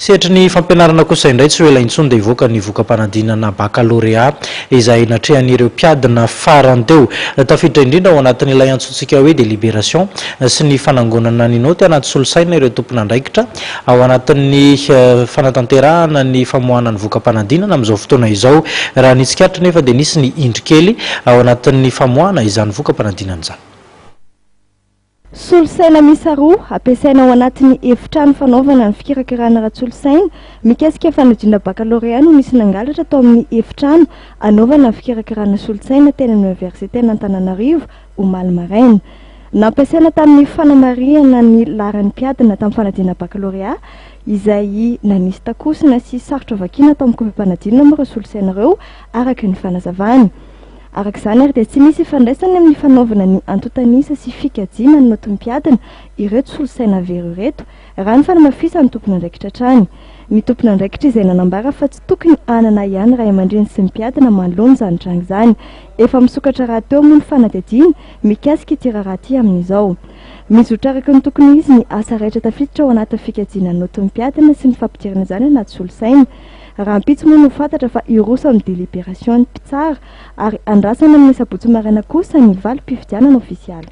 Sehatry ny fampianarana kosa indray, tsy ho ela intsony dia hivoaka ny voka-panadinana bakalorea izay natrehan'ireo mpiadina farany teo. Tafiditra indrindra ao anatin'ilay antsointsika hoe délibération sy ny fanangonana ny naoty anaty solosaina ireo tompon'andraikitra ao anatin'ny fanatanterahana ny famoahana ny voka-panadinana amin'izao fotoana izao. Raha ny tsikaritra nefa dia nisy ny indro kely ao anatin'ny famoahana izany voka-panadinana izany. Solosaina miisa roa ampiasaina ao anatin'ny efitrano fanaovana ny fikirakirana ara-tsolosaina mikasika fanadinana bakalorea no nisy nangalatra tao amin'ny efitrano anaovana ny fikirakirana solosaina teny amin'ny oniversiten'Antananarivo omaly maraina. Nampiasaina tamin'ny fanamarihana ny laharan'ny mpiadina tamin'ny fanadinana bakalorea izay nanisy takosina sy sarotra vakiana tao amin'ny kopiam-panadinana moa ireo solosaina ireo araka ny fanazavany. Araka izany ary dia tsy misy ifandraisany amin'ny fanaovana ny antontan'isa sy fikajiana ny notim-piadina ireto solosaina very ireto, raha ny fanamafisan'ny tompon'andraikitra hatrany. Ny tompon'andraikitra izay nanambara fa tsy tokony hanana ihany ray aman-dreny sy ny mpiadina manoloana izany tranga izany. Efa misokatra rahateo moa ny fanadihadiana mikasika ity raharaha ity amin'izao. Mizotra araka ny tokony ho izy ny asa raitra tafiditra ao anatin'ny fikajiana ny notim-piadina sy ny fampidirana izany anaty solosaina. Rahampitso moa no fantatra fa hiroso amin'ny délibération ny mpitsara ary andrasana amin'ny sabotsy maraina kosa ny valim-pifidianana ofisialy.